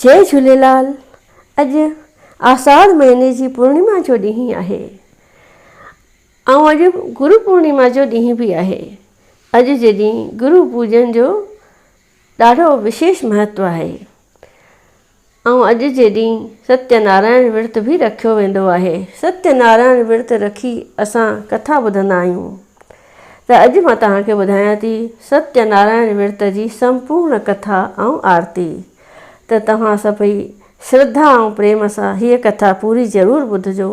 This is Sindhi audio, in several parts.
جئي جهوليلال اڄ آساڙ مهيني جي پورڻيما جو ڏينهن آهي ۽ اڄ گرو پورڻيما جو ڏينهن به آهي. اڄ جي ڏينهن گرو پوڄن جو ڏاڍو وشيش مهتو آهي ۽ اڄ جي ڏينهن ستيه نارائڻ ورت به رکيو ويندو آهي. ستيه نارائڻ ورت رکي اسان ڪٿا ٻڌندا آهيون ته اڄ مان توهان کي ٻڌايان ٿي ستيه نارائڻ ورت جي سمپورڻ ڪٿا ۽ آرتي ته توهان سڀئي شرڌا ۽ پريم سان هيء ڪٿا پوري ضرور ٻڌجو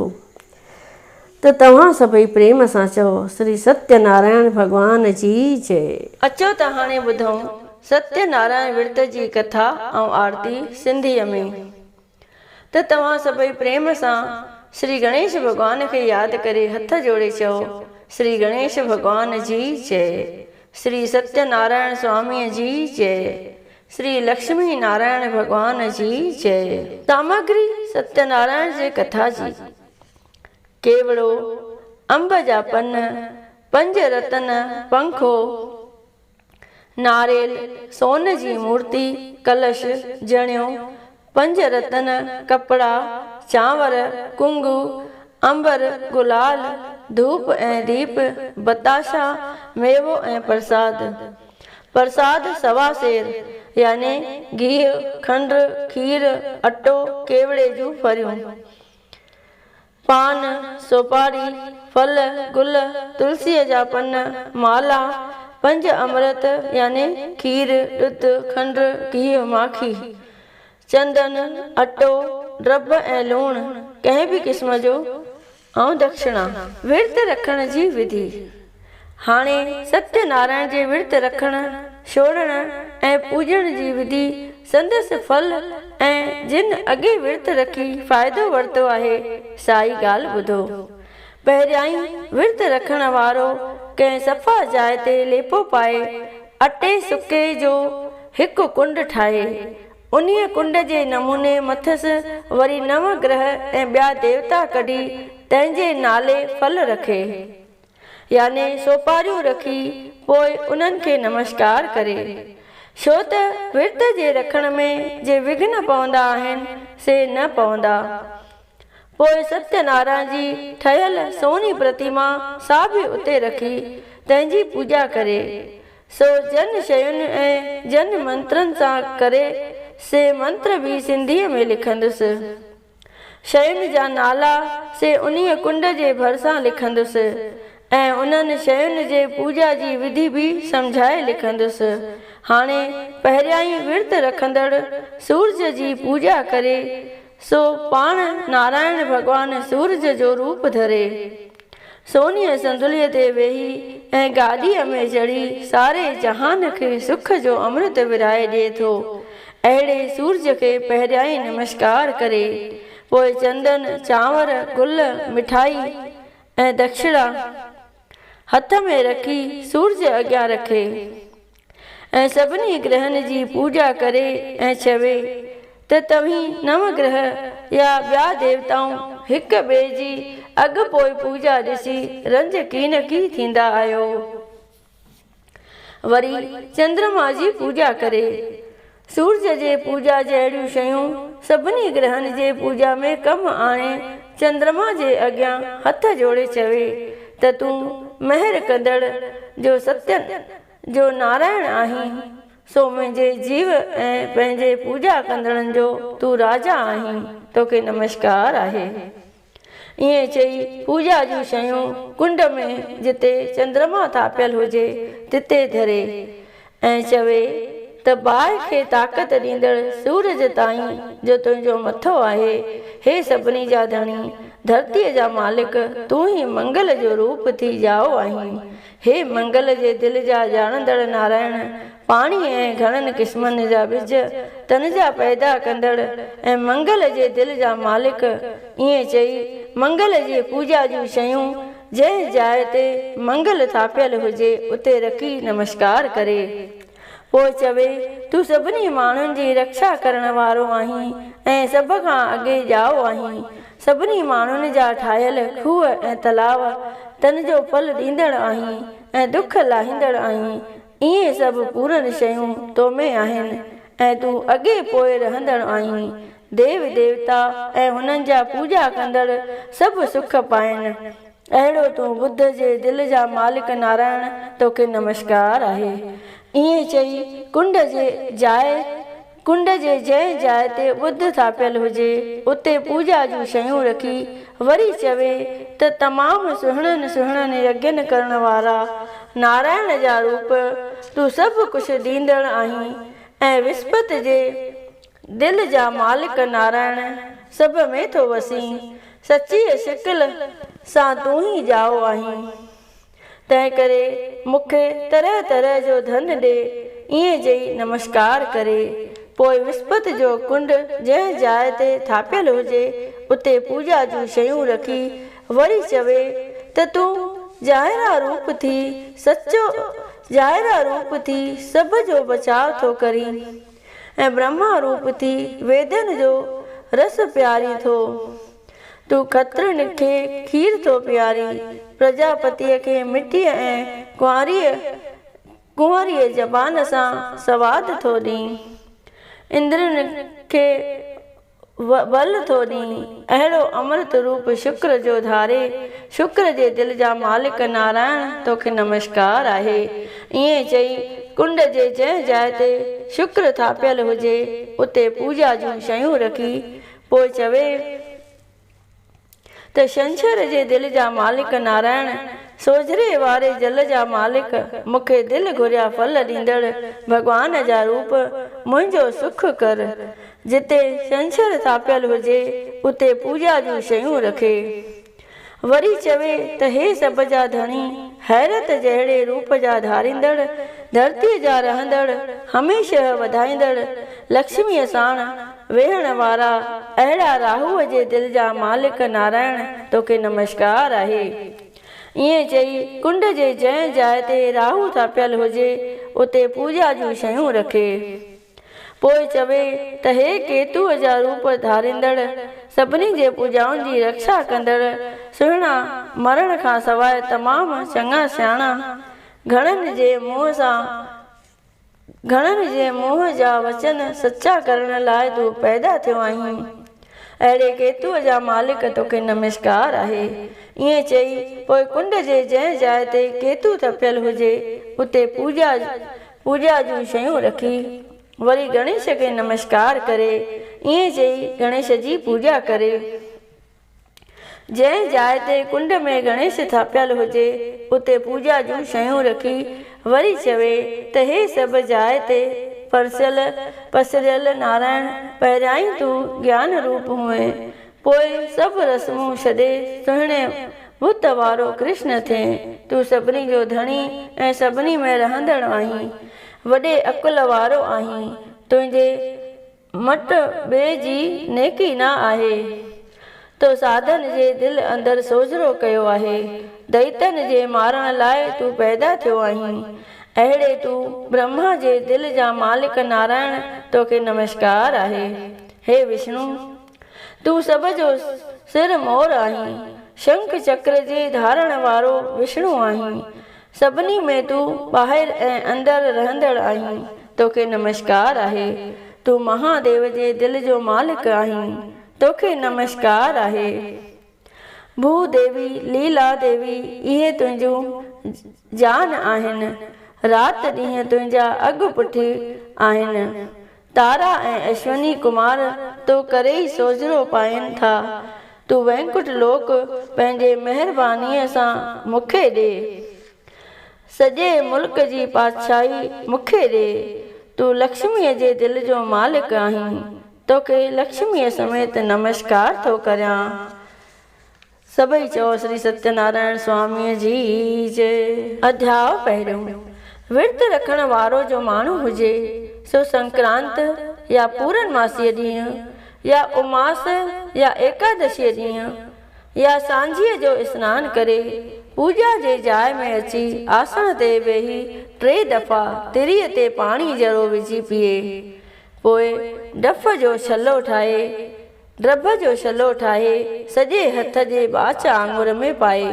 ته توهان سڀئي پريم سان چئو شري ستيه نارائڻ ڀڳوان جي جئي. اچو ته هاڻي ٻڌون ستيه نارائڻ ورت جي ڪٿا ۽ آرتي سنڌيء ۾. ته توهان سڀئي پريم سان شري گڻيش ڀڳوان کي ياد ڪري هٿ جوڙي چئو، شري گڻيش ڀڳوان جي جئي، شري ستيه نارائڻ سواميء جي جئي، شري لڪشمي نارائڻ ڀڳوان جي جئي. سامگري ستيه نارائڻ جي ڪٿا جي، ڪيوڙو، انب جا پن، پنج رتن، پنکو، ناريل، سون جي مورتي، ڪلش، جڻيو، پنج رتن، ڪپڙا، چانور، ڪنگو، عنبر، گلال، ڌوپ ۽ ديپ، بتاشا، ميوو ۽ پرساد. پرساد سوا سير، يعني گيهه، کنڊ، کير، اٽو، ڪيوڙي جون ڦريون. پان، سوپاري، ڦل، گل، تلسيء جا پن، مالا، پنج امرت يعني کير، ڏڌ، کنڊ، گيهه، ماکي، چندن، اٽو، ڊرب ۽ لوڻ، ڪنهن به قسم جو، ۽ دڪشڻا. ورت رکڻ جي وڌي. هاڻي ستيه نارائڻ جي ورت رکڻ، ڇوڙڻ ۽ پوڄڻ جي وڌي سندس ڦل ۽ جن اڳي ورت رکي فائدو ورتو آهي، سا ئي ڳالهه ٻڌو. پهريائين ورت رکڻ وارو ڪنهن صفا جاء تي ليپو پائي، اٽي سڪي جو هڪ ڪنڊ ٺاهي، انهيء ڪنڊ جي نموني مٿس وري نو گرهه ۽ ٻيا ديوتا ڪڍي تنهن جي نالي ڦل رکي. يعني سوپاريون رکي پوء انهن کي نمشڪار ڪري. ڇو ته ورت جي رکڻ ۾ جي وگهن پوندا آهن، سي نه پوندا. پوء ستيه نارائڻ جي ٺهيل سوني پرتيما سا به اتي رکي تنهن جي پوڄا ڪري. سو جن شين ۽ جن منترن سان ڪري، سي منتر به سنڌيء ۾ لکندس. شين جا نالا سي انهيء ڪنڊ جي ڀرسان لکندس ۽ انهن شين جي پوڄا جي وڌي به سمجهائي لکندس. هاڻي پهريائين ورت رکندڙ سورج جي پوڄا ڪري، سو پاڻ نارائڻ ڀڳوان سورج جو روپ ڌري. سونيء صندليء تي ويهي ۽ گاڏيء ۾ چڙهي ساري جهان کي سک جو امرت ورهائي ڏئي ٿو. اهڙي سورج کي پهريائين نمشڪار ڪري، پوء چندن، چانور، گل، مٺائي ۽ دکشڻا هٿ ۾ رکي سورج اڳيان رکي. ۽ سڀني گرهن جي پوڄا ڪري ۽ چوي ته توهين نو گرهه يا ٻيا ديوتائون هڪ ٻئي جي اڳ پوء پوڄا ڏسي رنج ڪينڪي ٿيندا آهيو. وري چندرما جي پوڄا ڪري. سورج جي پوڄا جهڙيون شيون سڀني گرهن جي پوڄا ۾ ڪم آڻي چندرما جي اڳيان هٿ جوڙي چوي ته تون مهر ڪندڙ جو ستين جو نارائڻ آهين، سو منهنجي جيو ۽ پنهنجي پوڄا ڪندڙن جو تون راجا آهين، توکي نمشڪار آهي. ائين چئي پوڄا جون شيون ڪنڊ ۾ جتي چندرما ٿاپيل هجي تتي ڌري ۽ چوي ته باهه کي طاقت ڏيندڙ سورج تائين جو تنهنجو مٿو آهي، هي سڀني جا ڌڻي، ڌرتيء جا مالڪ، تون ئي منگل جو روپ ٿي ڄائو آهين. هي منگل جي دل جا ڄاڻندڙ نارائڻ، پاڻي ۽ گهڻن قسمن جا ٻج تن جا پيدا ڪندڙ ۽ منگل جي دل جا مالڪ، ائين چئي منگل جي پوڄا جون شيون جنهن جاء تي منگل ٿاپيل هجي اتي رکي نمشڪار ڪري. پوء چوي، تون سڀني ماڻهن جي رڪشا ڪرڻ وارو آهين ۽ سڀ کان اڳي ڄائو آهين. سڀني ماڻهن جا ٺاهيل کوهه ۽ تلاء تن جو ڦل ڏيندڙ آهين ۽ دک لاهيندڙ آهين. اهي سڀ پورن شيون تو ۾ آهن ۽ تون اڳي پوء رهندڙ آهين. ديو ديوتا ۽ هنن جا پوڄا ڪندڙ سڀ سک پائين. اهڙو تون ٻڌ جي دل جا مالڪ نارائڻ توکي نمشڪار آهي. ائين چئي ڪنڊ جي جاء ڪنڊ جي جنهن جاء تي ٻڌ ٿاپيل هجي، اتي پوڄا جون شيون رکي وري چوي ته تمام سهڻن سهڻن يگين ڪرڻ وارا نارائڻ جا روپ، تون سڀ ڪجهه ڏيندڙ آهين ۽ وسپت جي دل جا مالڪ نارائڻ سڀ ۾ ٿو وسين، سچيء شڪل سان تون ئي ڄائو آهين. تنهنڪري مون کي طرح طرح جو ڌن ڏي. ائين چئي نمشڪار ڪري، پوء وسپت جو ڪنڊ جنهن جاء تي ٿاپيل هجي، اتي پوڄا جون شيون رکي، وري چوي ته تون ظاهرا روپ ٿي سچو ظاهرا روپ ٿي سڀ جو بچاء ٿو ڪرين ۽ برهما روپ ٿي ويدن جو رس پيارين ٿو. تون کترين کي کير ٿو پيارين، پرجاپتيء کي مٺيء ۽ ڪنواريء ڪنوريء زبان سان سواد ٿو ڏين، اندرين کي ٻل ٿو ڏين، اهڙو امرت روپ شڪر جو ڌاري، شڪر جي دل جا مالڪ نارائڻ توکي نمشڪار آهي. ائين چئي ڪنڊ جي جنهن جاء تي شڪر ٿاپيل هجي، اتي پوڄا جون شيون رکي، پوء چوي ته شنشر جي دل جا مالڪ نارائڻ، سوجهري واري جل جا مالڪ، مون کي دل گهريا ڦل ڏيندڙ ڀڳوان جا روپ، منهنجو سک ڪر. جتي شنشر ٿاپيل هجي، اتي پوڄا جون شيون رکي. وري چوي ته هي سڀ جا ڌڻي، حيرت جهڙي روپ جا ڌاريندڙ، ڌرتيء جا رهندڙ، هميشه وڌائيندڙ، لڪشميء ساڻ ويهڻ وارا، اهڙا راهوء جي دل جا مالڪ نارائڻ توکي نمشڪار آهي. ائين چئي ڪنڊ جي جنهن جاء تي راهو ٿاپيل هجي، اتي پوڄا جون شيون رکي. پوء چوي ته هي ڪيتوء جا روپ ڌاريندڙ، سڀني جي پوڄائن جي رڪشا ڪندڙ، سهڻا، مرڻ کان سواء تمام چڱا سياڻا، گهڻن جي منهن سان گهڻن جي منهن جا وچن سچا ڪرڻ لاء تون پيدا ٿيو آهين. اهڙي ڪيتوء جا مالڪ توکي نمشڪار آهي. ائين چئي پوء ڪنڊ جي جنهن جاء تي ڪيتو ٿڦيل هجي، اتي پوڄا پوڄا جون شيون رکي، وري گڻيش کي نمشڪار ڪري، ائين چئي گڻيش جي پوڄا ڪري. جنهن جاء تي ڪنڊ ۾ گڻيش ٿاپيل هجي، اتي پوڄا جون شيون رکي، وري چوي ته هي سڀ جاء تي پرسيل پسريل نارائڻ، پهريائين تون گيان روپ هئين، پوء سڀ رسمون ڇڏي سهڻي بت وارو ڪرشن ٿئين. تون سڀني جو ڌڻي ۽ سڀني ۾ رهندڙ آهين. وڏي عقل وارو آهين. تنهنجي مٽ ٻئي جي نيڪي نه آهي. تو ساڌن جي دل اندر سوجهرو ڪيو آهي. دئيتن جي مارڻ لاء تون پيدا ٿيو آهين. اهڙي تون برهما جي دل جا مالڪ نارائڻ توکي نمشڪار آهي. هي وشنو! تون سڀ جو سر مور آهين، شنک چڪر جي ڌارڻ وارو وشڻو آهين، سڀني ۾ تون ٻاهر ۽ اندر رهندڙ آهين، توکي نمشڪار آهي. تون مها ديو جي دل جو مالڪ آهين، توکي نمشڪار آهي. ڀو ديوي، ليلا ديوي، اهي تنهنجون جان آهن، رات ڏينهن تنهنجا اڳ پٺ آهن. تارا ۽ اشوني ڪمار تو ڪري ئي سوجهرو پائين ٿا. تون وينڪٽ لوڪ پنهنجي مهربانيء سان مون کي ڏي. سڄي ملڪ جي پاتشاهي مون کي ڏي. تون لڪشميء جي دل جو مالڪ آهين. توکي لڪشميء سميت نمشڪار ٿو ڪريان. سڀئي چئو شري ستيه نارائڻ سواميء جي جئي. اڌياء پهريون، ورت رکڻ وارو جو ماڻهو هجي، سو سنڪرانت يا پورنماسيء ڏينهن يا اماس يا ايڪادشيء ڏينهن يا سانجهيء جو اسنان ڪري، پوڄا جي جاء ۾ اچي آسڻ تي ويهي ٽي دفعا تريء تي پاڻي ذرو وجهي پيئي. پوء ڊڦ جو ڇلو ٺاهي، ڊڀ جو ڇلو ٺاهي سڄي هٿ جي ٻاچ آڱر ۾ پائي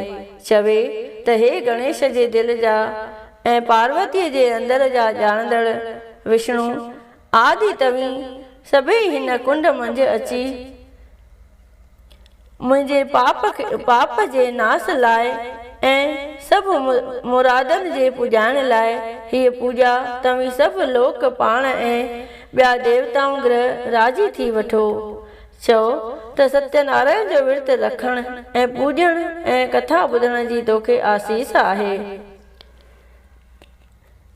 چوي ته هي گڻيش جي دل جا ۽ پاروتيء جي اندر جا ڄاڻندڙ وشڻو! آدي توهين سڀيئي هن ڪنڊ منجهه اچي منهنجي پاپ جي ناس لاء ۽ سڀ مرادن جي پڄائڻ لاء هيء پوڄا توهين سڀ لوڪ پاڻ ۽ ٻيا ديوتائون گرهه راضي ٿي وٺو. چئو ته ستيه نارائڻ جو ورت رکڻ ۽ پوڄڻ ۽ ڪٿا ٻڌڻ جي توکي آسيس آهي.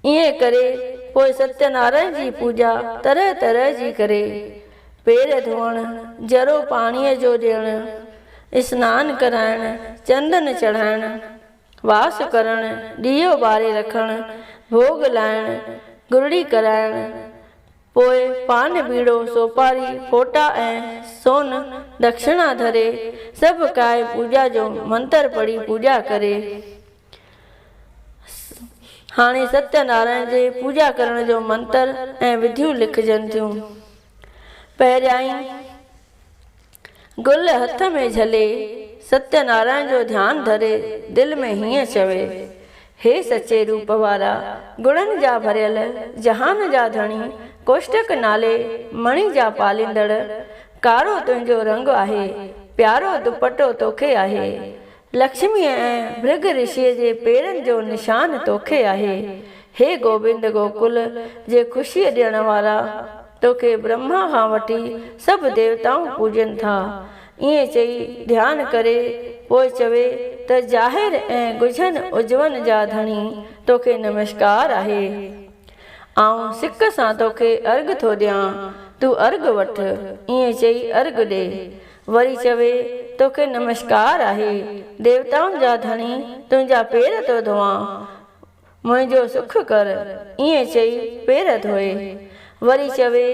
ائين ڪري پوء ستيه نارائڻ جي پوڄا طرح طرح جي ڪري. پير ڌوئڻ، ذرو پاڻيء جو ڏيڻ، اسنان ڪرائڻ، چندن چڙهائڻ، واس ڪرڻ، ڏيئو ٻاري رکڻ، ڀوڳ لائڻ، گرڙي ڪرائڻ، پوء پان ٻيڙو، سوپاري، ڦوٽا ۽ سون دکشڻا ڌري، سڀ ڪائي پوڄا جو منتر پڙهي پوڄا ڪري. هاڻي ستيه نارائڻ جي پوڄا ڪرڻ جو منتر ۽ وڌيون لکجن ٿيون. پهريائين گل هٿ ۾ جهلي ستيه نارائڻ جو ڌيان ڌري دل ۾ هيئن چوي، هي سچي روپ وارا، گڻن جا ڀريل، جهان جا ڌڻي، ڪوشٽڪ نالي مڻي جا پاليندڙ، ڪارو تنهنجو رنگ آهي، پيارو دوپٽو توکي آهي، لڪشميء ۽ ڀرگ رشيء جي پيرن جو نشان توکي آهي. هي گوبند گوڪل جي خوشيء ڏيڻ وارا! توکي برهما کان وٺي سڀ ديوتائون پوڄين ٿا. ائين چئي ڌيان ڪري پوء چوي ته ظاهر ۽ ڳجهن عضون جا ڌڻي توکي نمشڪار آهي. آئون سڪ سان توکي ارگ ٿو ڏيان، تون ارگ وٺ. ائين چئي ارگ ڏي. وري چوي، توکي نمشڪار آهي، ديوتائن جا ڌڻي، تنهنجا پير ٿو ڌوئان، منهنجو سک ڪر. ائين چئي پير ڌوئي. وري چوي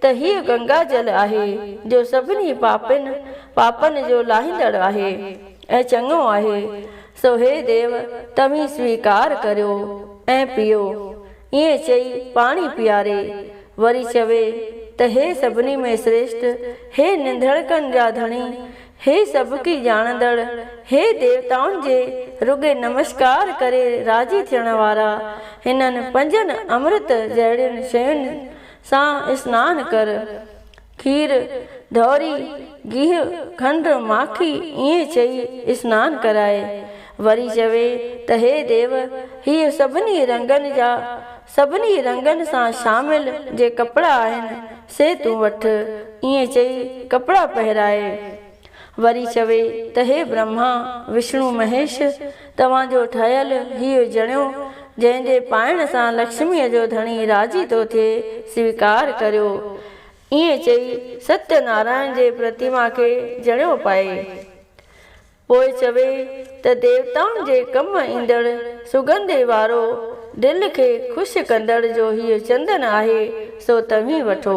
ته هيء گنگا جل آهي، جو سڀني پاپين پاپن جو لاهيندڙ آهي ۽ چڱو آهي، سو هي ديو، توهين سويڪار ڪريو ۽ پيئو. ائين چئي پاڻي پياري. وري چوي ته هي سڀني ۾ سريشٽ، هي ننڌڻڪن جا ڌڻي، هي سڀڪي ڄاڻندڙ، هي ديوتائن جي رڳي نمشڪار ڪري راضي ٿيڻ وارا، هنن پنجن امرت جهڙين شين سان اسنان ڪر. کير، ڌوري، گيهه، کنڊ، ماکي ائين چئي اسنان ڪرائي. وري چوي ته هي ديو! هيء سڀني رنگن جا سڀني رنگن سان شامل جي ڪپڙا آهن، سي تون وٺ. ائين چئي ڪپڙا پهرائي. وري چوي ته هي برهما، وشڻو مهيش! توهان جو ٺهيل هيء جڻيو، جنهن جي پائڻ سان لڪشميء جو ڌڻي راضي ٿو ٿئي، سويڪار ڪريو. ائين چئي ستيه نارائڻ جي پرتيما کي جڻيو پائي. پوء چوي ته ديوتائن جي ڪم ايندڙ سڳنڌي وارو دل کي خوش ڪندڙ جو هيء چندن آهي سو توهين وٺو.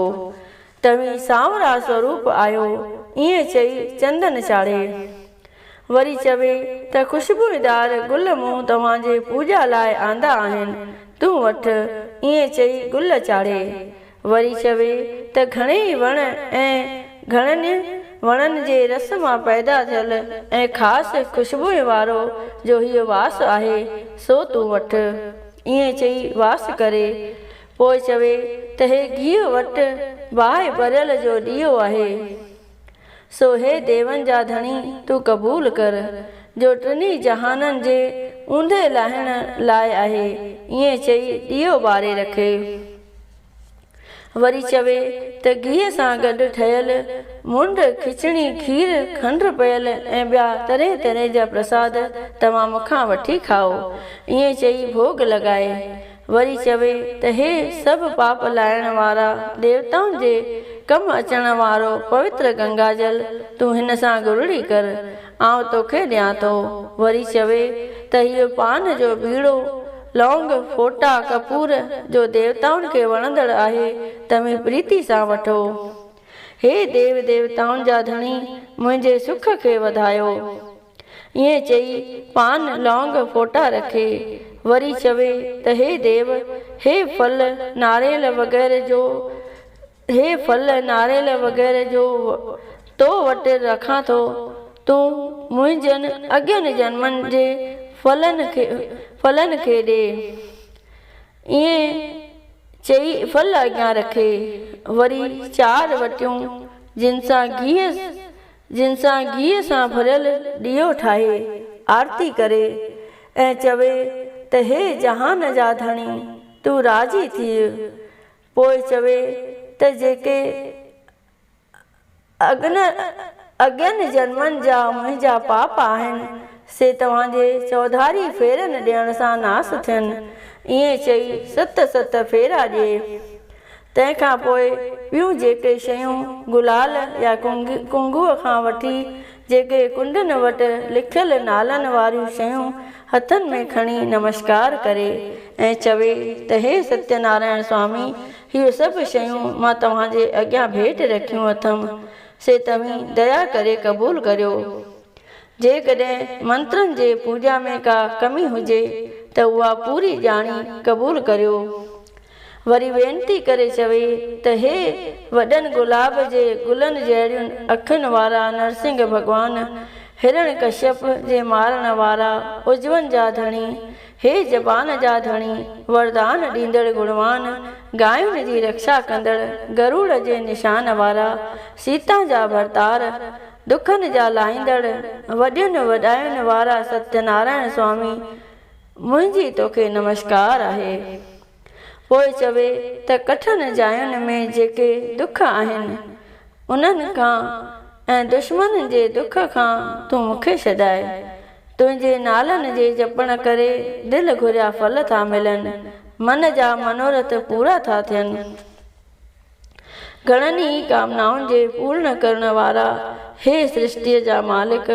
توهين سانورا سوروپ آهيو. ائين چئي چندن چاڙهي. وري چوي ته خوشبوئيدار گل مون توهان جي پوڄا لاء آندا آهن، تون وٺ. ائين چئي گل چاڙهي. وري چوي ته گهڻيئي وڻ ۽ گهڻن وڻن جي رس مان پيدا ٿيل ۽ خاص خوشبوء وارو جو هيء واس آهي، سو تون وٺ. ائين چئي واس ڪري. پوء چوي ته هي گيهه وٽ باهه ٻريل جو ڏيئو آهي. سو هي ديون جا ڌڻي تون قبول ڪر، جو ٽنهي جهانن جي اوندهه لاهڻ لاء آهي. ائين چئي ڏيئو ٻاري رکي. وري چوي ته گيهه سان گڏ ٺهيل منڊ، کچڻي، کير، کنڊ پيل ۽ ٻيا طرح طرح جا پرساد توهان مون کان وٺي کائو. ائين چئي ڀوڳ لڳائي. وري چوي ته هي سڀ پاپ لاهڻ وارا ديوتائن جي ڪم اچڻ وارو پوتر گنگاجل تون هن سان گرڙي ڪر، آئون توکي ڏيان ٿو. وري چوي ته هيء پان جو ٻيڙو، لونگ، ڦوٽا، ڪپور، جو ديوتائن کي وڻندڙ آهي، توهين پريتي سان وٺو. هي ديو ديوتائن جا ڌڻي، منهنجي سک کي وڌايو. ائين چئي پان، لونگ، ڦوٽا رکي. وري چوي ته هي ديو، هي ڦل، ناريل وغيره جو هي ڦل، ناريل وغيره جو تو وٽ رکان ٿو، تون منهنجن اڳين جنمن جي ڦلن کي ڏي. ائين چئي ڦل اڳيان رکي. وري چار وٽيون جن سان گيهه جن سان گيهه سان ڀريل ڏيئو ٺاهي آرتي ڪري ۽ چوي ته هي جهان جا ڌڻي تون راضي ٿيء. پوء چوي ته جيڪي اڳين جنمن جا منهنجا پاپ آهن، سي توهان جي چوڌاري ڦيرن ڏيڻ سان ناس ٿين. ائين چئي ست ست ڦيرا ڏئي. تنهن کان پوء ٻيون جيڪي شيون گلال يا ڪنگوء کان وٺي جيڪي ڪنڊن وٽ لکيل نالن واريون شيون هٿن ۾ کڻي نمشڪار ڪري ۽ چوي ته هي ستيه نارائڻ سوامي هي سڀ شيون مان توهان جي اڳيان ڀيٽ رکيون اٿم، سي توهين ديا ڪري قبول ڪريو. جيڪڏهن منترن جي پوڄا ۾ ڪا ڪمي هجي ته اها پوري ڄاڻي قبول ڪريو. وري وينتي ڪري چوي ته هي وڏن گلاب جي گلن جهڙين اکين وارا نرسنگهه ڀڳوان، هرڻ ڪشيپ جي مارڻ وارا عضون جا ڌڻي، هي زبان جا ڌڻي، وردان ڏيندڙ گڻوان، گاين جي رڪشا ڪندڙ، گروڙ جي نشان وارا، سيتا جا ڀرتار، دکن جا لاهيندڙ، وڏين وڏاين وارا ستيه نارائڻ سوامي، منهنجي توکي نمشڪار آهي. پوء چوي ته ڪٺن جاين ۾ جيڪي دک آهن، انهن کان ۽ دشمنن جي دک کان تون مون کي ڇڏاء. تنهنجي نالن جي جپڻ ڪري دل گهريا ڦل ٿا ملن، من جا منورٿ پورا ٿا ٿين. گهڻن ئي ڪامنائن جي پورڻ ڪرڻ وارا هي سرشٽيء جا مالڪ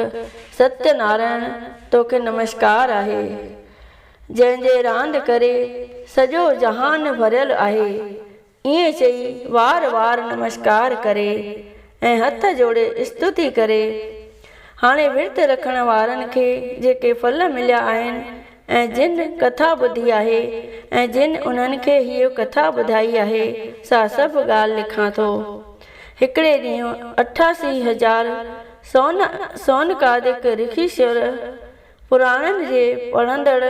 ستيه نارائڻ توکي نمشڪار آهي. جنهن جي راند ڪري سڄو جهان ڀريل آهي. ائين چئي وار وار نمشڪار ڪري ۽ هٿ جوڙي استتي ڪري. هاڻي ورت رکڻ وارن کي جيڪي ڦل مليا آهن ۽ جن ڪٿا ٻڌي آهي ۽ جن انهن کي هيء ڪٿا ٻڌائي آهي، سا سڀ ڳالهه لکان ٿو. هڪڙي ڏينهن 88,000 سون سونڪادڪ رکيشور پراڻن جي پڙهندڙ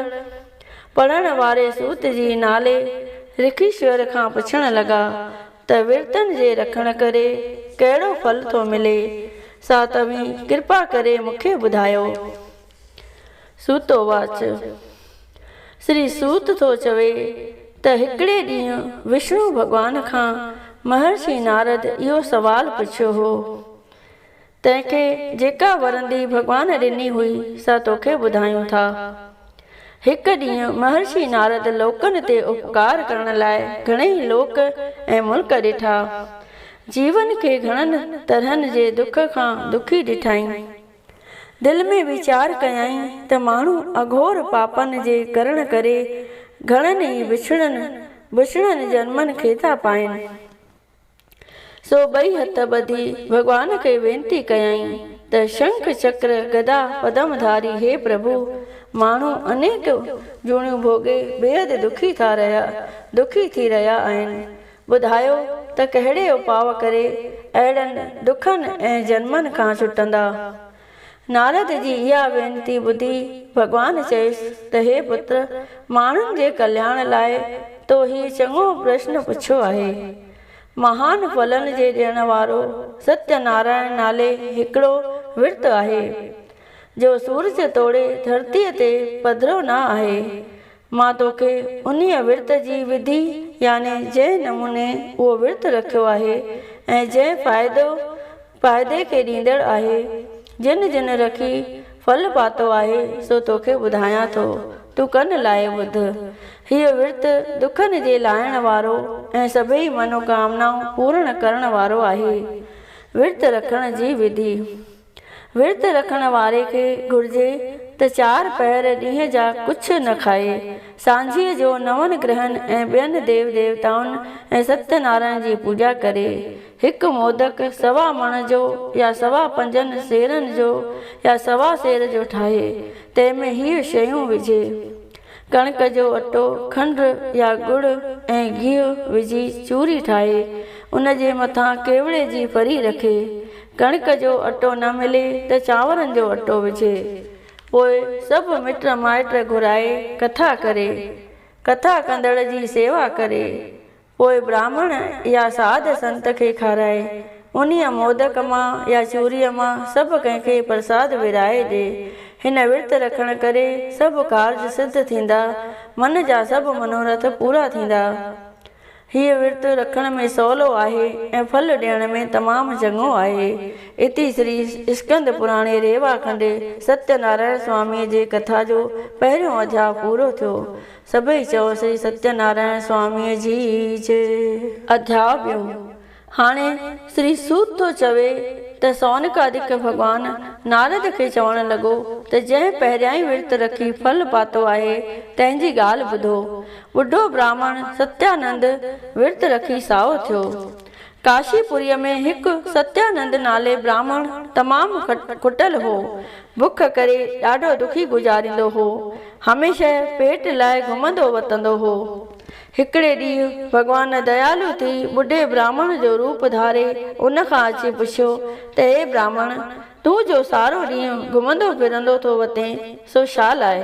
پڙهڻ واري سوت جي نالي رکيشور کان پڇڻ لڳا ته ورتن جي رکڻ ڪري ڪهڙو ڦل ٿو ملي، سا توهين ڪرپا ڪري مون کي ٻڌايو. Soto watch. شري سوت ٿو چوي ته هڪڙي ڏينهن وشنو ڀڳوان کان مهرشي نارد اهو سوال پڇيو هو. تنهن کي جيڪا ورندي ڀڳوان ڏني هئي، سا توکي ٻڌايون ٿا. هڪ ڏينهن مهرشي نارد لوڪن تي اپڪار ڪرڻ لاء گهڻيئي لوڪ ۽ ملڪ ڏٺا. جيون کي گهڻن طرحن جي دک کان دکي ڏٺائين. دل ۾ ويچار ڪيائين ته ماڻهو اگهور پاپن جي ڪرڻ ڪري گهڻن ئي بڇڙن بڇڙن جنمن کي ٿا پائين. سو ٻئي هٿ ٻڌي ڀڳوان کي وينتي ڪيائين ته شنک چڪر گدا پدم ڌاري هي پرڀو! ماڻهو انيڪ جوڻيون ڀوڳي بيحد دکي ٿا رهيا دکي ٿي رهيا آهن. ٻڌايو ته ڪهڙي اپاء ڪري اهڙن دکن ۽ جنمن کان ڇٽندا؟ نارد جي اها وينتي ٻڌي ڀڳوان چيس ته هي پتر! ماڻهن جي ڪلياڻ لاء تو هي چڱو پرشن پڇيو آهي. مهان ڦلن جي ڏيڻ وارو ستيه نارائڻ نالي هڪڙو ورت آهي، جو سورج توڙي ڌرتيء تي پڌرو نه آهي. مان توکي انهيء ورت جي وڌي يعني جنهن نموني اهو ورت رکيو آهي ۽ جنهن فائدو فائدي کي ڏيندڙ آهي، جن جن رکي ڦل پاتو آهي، سو توکي ٻڌايان ٿو، تون ڪن لائي ٻڌ. هيء ورت دکن جي لاهڻ وارو ۽ سڀيئي منوڪامنائون پورڻ ڪرڻ وارو آهي. ورت رکڻ جي وڌي. ورت رکڻ واري کي گهرجي ته چار پهر ڏينهن جا ڪجهه نه کائي. سانجهيء جو نون گرهن ۽ ٻين ديو ديوتائن ۽ ستيه نارائڻ جي پوڄا ڪري. هڪ مودڪ سوا مڻ جو يا سوا پنجن سيرن جو يا سوا سير جو ٺاهي، تنهن ۾ هيء شيون وجهي. ڪڻڪ جو اٽو، کنڊ يا ڳڙ ۽ گيهه وجهي چوري ٺاهي، ان جي مٿان ڪيوڙي جي ڦري رکي. ڪڻڪ جو اٽو نه ملي ته چانورن جو اٽو وجهي. پوء سڀ مٽ مائٽ گهرائي ڪٿا ڪري. ڪٿا ڪندڙ جي سيوا ڪري. پوء براهمڻ يا ساڌ سنت کي کارائي. انهيء مودڪ مان يا چوريء مان سڀ ڪنهن کي پرساد ورهائي ڏي. هن ورت رکڻ ڪري سڀ ڪارج سڌ ٿيندا، من جا سڀ منورٿ پورا ٿيندا. هيء ورت رکڻ ۾ سولو آهي ۽ ڦل ڏيڻ ۾ تمام چڱو آهي. اتي شري اسڪند پراڻي ريوا کنڊ ستيه نارائڻ سواميء جي ڪٿا جو پهريون اڌياء پورو ٿيو. سڀئي چئو شري ستيه نارائڻ سواميء جي جئه. اڌياء ٻيون. هاڻي شري سوت ٿو چوي ته سونڪادڪ ڀڳوان نارد کي چوڻ لڳو ته جنهن پهريائين ورت رکي ڦل پاتو آهي تنهن جي ڳالهه ٻڌو. ٻڍو براهمڻ ستيانند ورت رکي سائو ٿيو. ڪاشي پوريء ۾ هڪ ستيانند نالي براهمڻ تمام کٽل هو. بک ڪري ڏاڍو دکي گذاريندو هو. هميشه پيٽ لاء گهمندو وتندو هو. هڪڙي ڏينهن ڀڳوان ديالو ٿي ٻڍي براهمڻ جو روپ ڌاري ان کان اچي پڇيو ته اي براهمڻ! تون جو سارو ڏينهن گهمندو ڦرندو ٿو وتين، سو ڇا لاء؟